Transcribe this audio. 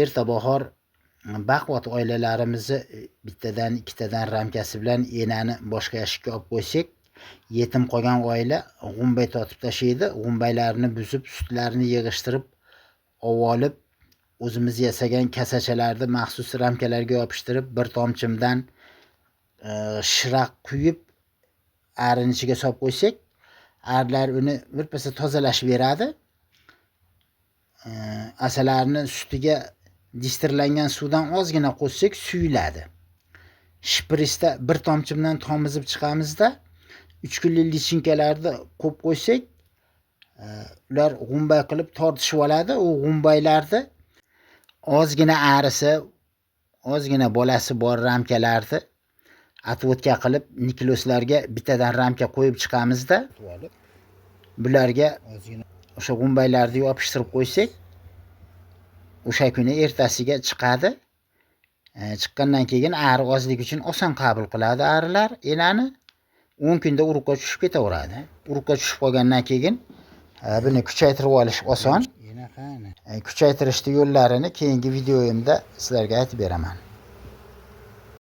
Erta bahor baquvvat oilalarimizni bittadan ikkitadan ramkasi bilan enani boshqa yashikka olib qo'ysak, yetim qolgan oila g'umbay tortib tashlaydi. G'umbaylarni buzib, sutlarini yig'ishtirib olib, o'zimiz yasagan kasachalarni maxsus ramkalarga yopishtirib, bir tomchimdan shira quyib arini ichiga solib qo'ysak, arilar uni birpasda tozalashib beradi. Asalarining sutiga distirlangan suvdan ozgina qo'shsak, suyuladi. Shprisda bir tomchi bilan tomizib chiqamizda, 3 kunlik lichinkalarni qo'yib qo'ysak, ular g'umbay qilib tortishib oladi. U g'umbaylarni ozgina arisi, ozgina bolasi bor ramkalarni отводка qilib, nikloslarga bittadan ramka qo'yib chiqamizda, bularga o'sha g'umbaylarni yopishtirib qo'ysak, o'sha kuni ertasiga chiqadi. Chiqqandan keyin ari ozligi uchun oson qabul qiladi arilar enani. 10 kunda urug'ga tushib ketaveradi. Urug'ga tushib qolgandan keyin buni kuchaytirib olish oson. Kuchaytirishni yo'llarini keyingi videoyimda sizlarga aytib beraman.